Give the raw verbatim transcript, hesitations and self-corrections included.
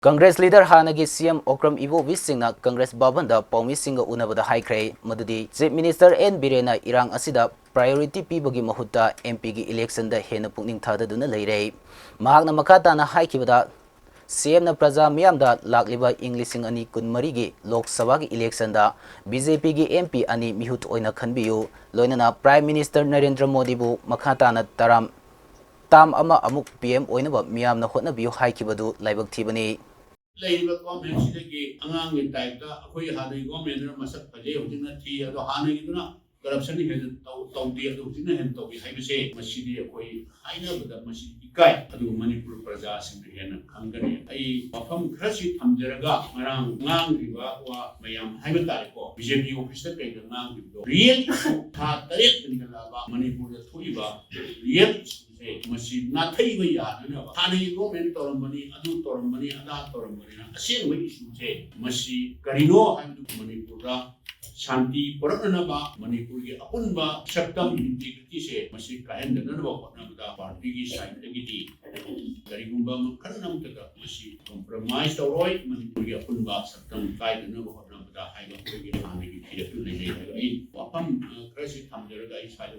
Congress leader ꯍꯥꯟꯅꯒꯤ ꯁꯤ M Okram ꯏꯕꯣꯕꯤ ꯁꯤꯡꯅ ꯀꯪꯒ꯭ꯔꯦꯁ ꯚꯕꯟꯗ ꯄꯥꯎꯃꯤꯁꯤꯡꯒ ꯎꯅꯕꯗ ꯍꯥꯏꯈ꯭ꯔꯦ ꯃꯗꯨꯗꯤ ꯆꯤꯐ ꯃꯤꯅꯤꯁꯇꯔ ꯑꯦꯟ ꯕꯤꯔꯦꯟꯅ ꯏꯔꯥꯡ ꯑꯁꯤꯗ ꯄ꯭ꯔꯥꯏꯑꯣꯔꯤꯇꯤ ꯄꯤꯕꯒꯤ ꯃꯍꯨꯠꯇ ꯑꯦꯝ ꯄꯤꯒꯤ ꯏꯂꯦꯛꯁꯟꯗ ꯍꯦꯟꯅ ꯄꯨꯛꯅꯤꯡ ꯊꯥꯗꯗꯨꯅ ꯂꯩꯔꯦ꯫ ꯃꯍꯥꯛꯅ ꯃꯈꯥ ꯇꯥꯅ ꯍꯥꯏꯈꯤꯕꯗ, ꯁꯤ ꯑꯦꯝꯅ ꯄ꯭ꯔꯖꯥ ꯃꯤꯌꯥꯝꯗ ꯂꯥꯛꯂꯤꯕ ꯏꯪ ꯂꯤꯁꯤꯡ ꯑꯅꯤ ꯀꯨꯟꯃꯔꯤꯒꯤ ꯂꯣꯛ ꯁꯚꯥꯒꯤ ꯏꯂꯦꯛꯁꯟꯗ ꯕꯤ ꯖꯦ ꯄꯤꯒꯤ ꯑꯦꯝ ꯄꯤ ꯑꯅꯤ ꯃꯤꯍꯨꯠ ꯑꯣꯏꯅ ꯈꯟꯕꯤꯌꯨ, ꯂꯣꯏꯅꯅ ꯄ꯭ꯔꯥꯏꯝ ꯃꯤꯅꯤꯁꯇꯔ ꯅꯔꯦꯟꯗ꯭ꯔ ꯃꯣꯗꯤꯕꯨ ꯃꯈꯥ ꯇꯥꯅ ꯇꯔꯥꯝ ꯇꯥꯝ ꯑꯃ ꯑꯃꯨꯛ ꯄꯤ ꯑꯦꯝ ꯑꯣꯏꯅꯕ ꯃꯤꯌꯥꯝꯅ ꯍꯣꯠꯅꯕꯤꯌꯨ ꯍꯥꯏꯈꯤꯕꯗꯨ ꯂꯥꯏꯕꯛ ꯊꯤꯕꯅꯤ꯫ ꯂꯩꯔꯤꯕ ꯒꯣꯔꯃꯦꯟꯁꯤꯗꯒꯤ ꯑꯉꯥꯡꯒꯤ ꯇꯥꯏꯞꯇ ꯑꯩꯈꯣꯏ ꯍꯥꯟꯅꯒꯤ ꯒꯣꯔꯃꯦꯟꯗꯨꯅ ꯃꯁꯛ ꯐꯖꯩ, ꯍꯧꯖꯤꯛꯅ ꯊꯤ, ꯑꯗꯣ ꯍꯥꯟꯅꯒꯤꯗꯨꯅ ꯀꯔꯞꯁꯟ ꯍꯦꯟꯅ ꯇꯧ-, ꯇꯧꯗꯦ, ꯑꯗꯣ ꯍꯧꯖꯤꯛꯅ ꯍꯦꯟꯅ ꯇꯧꯏ ꯍꯥꯏꯕꯁꯦ, ꯃꯁꯤꯗꯤ ꯑꯩꯈꯣꯏ ꯍꯥꯏꯅꯕꯗ ꯃꯁꯤ ꯏꯀꯥꯏ꯫ ꯑꯗꯨꯒ ꯃꯅꯤꯄꯨꯔ ꯄ꯭ꯔꯖꯥꯁꯤꯡꯅ ꯍꯦꯟꯅ ꯈꯪꯒꯅꯤ꯫ ꯑꯩ ꯋꯥꯐꯝ ꯈꯔꯁꯤ ꯊꯝꯖꯔꯒ ꯉꯔꯥꯡ ꯉꯥꯡꯈ꯭ꯔꯤꯕ ꯋꯥ ꯃꯌꯥꯝ ꯍꯥꯏꯕ ꯇꯥꯔꯦꯀꯣ, ꯕꯤ ꯖꯦ ꯄꯤ ꯑꯣꯐꯤꯁꯇ ꯀꯩꯗ ꯉꯥꯡꯈꯤꯕꯗꯣ, ꯔꯤꯌꯦꯜ ꯏꯁꯨ ꯊꯥ ꯇꯔꯦꯠ ꯍꯦꯟꯒꯠꯂꯛꯑꯕ ꯃꯅꯤꯄꯨꯔꯗ ꯊꯣꯛꯏꯕ ꯔꯤꯌꯦꯜ ꯏꯁꯨꯁꯦ ꯃꯁꯤ ꯅꯥꯊꯩꯕ ꯌꯥꯗꯅꯕ, ꯍꯥꯟꯅꯒꯤ ꯒꯣꯔꯃꯦꯟ ꯇꯧꯔꯝꯕꯅꯤ, ꯑꯗꯨ ꯇꯧꯔꯝꯕꯅꯤ, ꯑꯗꯥ ꯇꯧꯔꯝꯕꯅꯤꯅ ꯑꯁꯦꯡꯕ ꯏꯁꯨꯁꯦ ꯃꯁꯤ ꯀꯔꯤꯅꯣ ꯍꯥꯏꯕꯗꯨ ꯃꯅꯤꯄꯨꯔꯗ ꯁꯥꯟꯇꯤ ꯄꯨꯔꯛꯅꯅꯕ, ꯃꯅꯤꯄꯨꯔꯒꯤ ꯑꯄꯨꯟꯕ ꯁꯛꯇꯝ ꯏꯟꯇꯤꯒ꯭ꯔꯤꯇꯤꯁꯦ ꯃꯁꯤ ꯀꯥꯏꯍꯟꯗꯅꯕ ꯍꯣꯠꯅꯕꯗ ꯄꯥꯔꯇꯤꯒꯤ ꯁꯥꯏꯠꯇꯒꯤꯗꯤ ꯀꯔꯤꯒꯨꯝꯕ ꯃꯈꯜ ꯑꯃꯠꯇꯗ ꯃꯁꯤ ꯀꯝꯄ꯭ꯔꯣꯃꯥꯏꯁ ꯇꯧꯔꯣꯏ꯫ ꯃꯅꯤꯄꯨꯔꯒꯤ ꯑꯄꯨꯟꯕ ꯁꯛꯇꯝ ꯀꯥꯏꯗꯅꯕ ꯍꯣꯠꯅꯕꯗ ꯍꯥꯏꯕ ꯑꯩꯈꯣꯏꯒꯤ ꯍꯥꯟꯅꯒꯤ ꯐꯤꯔꯦꯞꯇꯨ ꯂꯩꯖꯩ ꯍꯥꯏꯕ ꯑꯩ ꯋꯥꯐꯝ, ꯑ, ꯈꯔꯁꯤ ꯊꯝꯖꯔꯒ ꯑꯩ ꯁ꯭ꯋꯥꯏꯗ